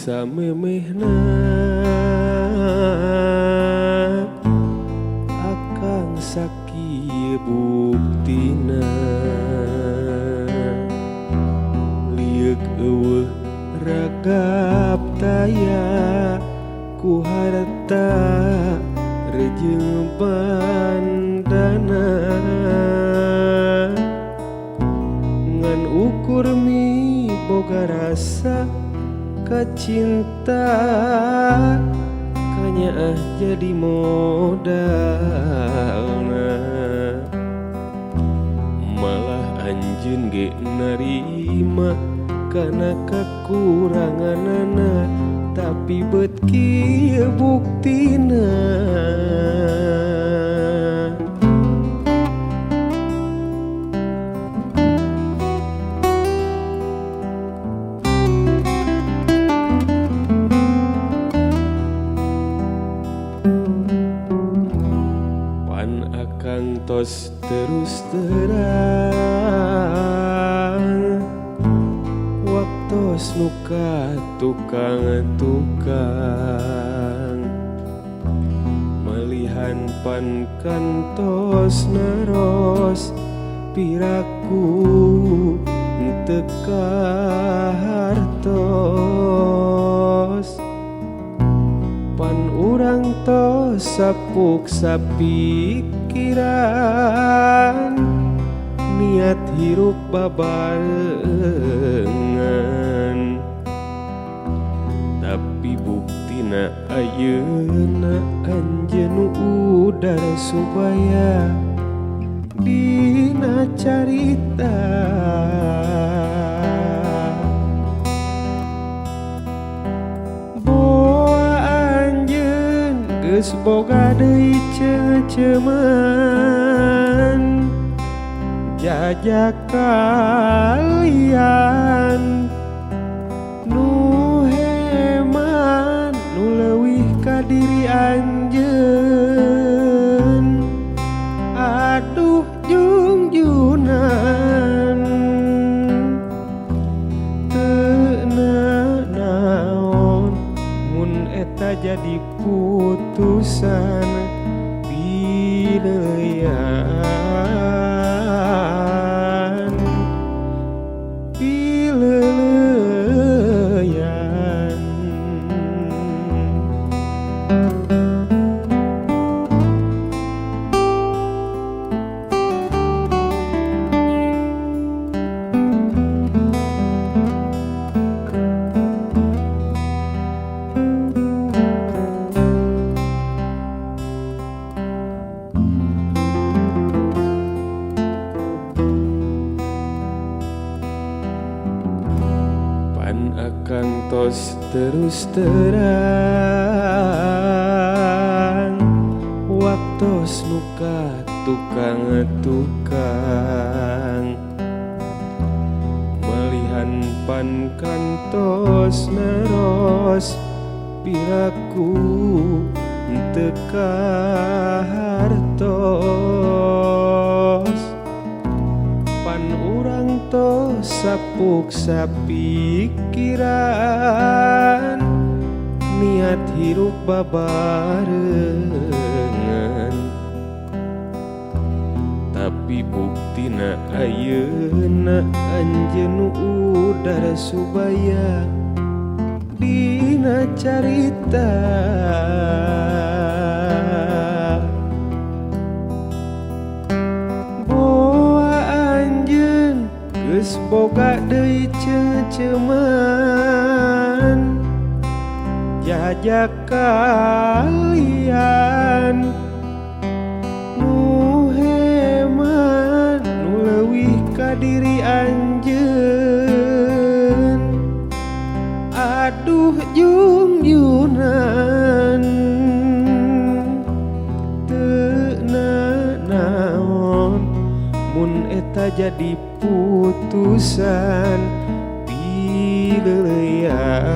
Samemehna akang sakieu buktina, lieuk euweuh ragap taya ku harta rejeung bandana, ngan ukur mi boga rasa kacinta kanyaah jadi modalna. Malah anjeun ge narima kana kakuranganana, tapi bet kieu buktina. Pan akang tos terus terang waktos nuka tukang-tukang, malihan pan kantos naros piraku teu kahartos. Pan urang tos sapuk sapikiran niat hirup babarengan, tapi buktina ayeuna anjeun udar supaya dina carita. Boa anjeun geus boga deui ceuceuman jajak kalian nu heman nu leuwih ka diri anjeun. Aduh jungjunan teu nanaon mun eta jadi putusan pileuyan pileuyan. Pan akang tos terus terang waktos nuka tukang-tukang, malihan pan kantos naros piraku teu kahartos. Pan urang tos sapuk sapikiran niat hirup babarengan, tapi buktina ayeuna anjeun udar subaya dina carita. Boa anjeun geus boga deui ceuceuman jajak kalian nu heman nu leuwih ka diri anjeun. Aduh jungjunan teu nanaon mun eta jadi putusan pileuyan.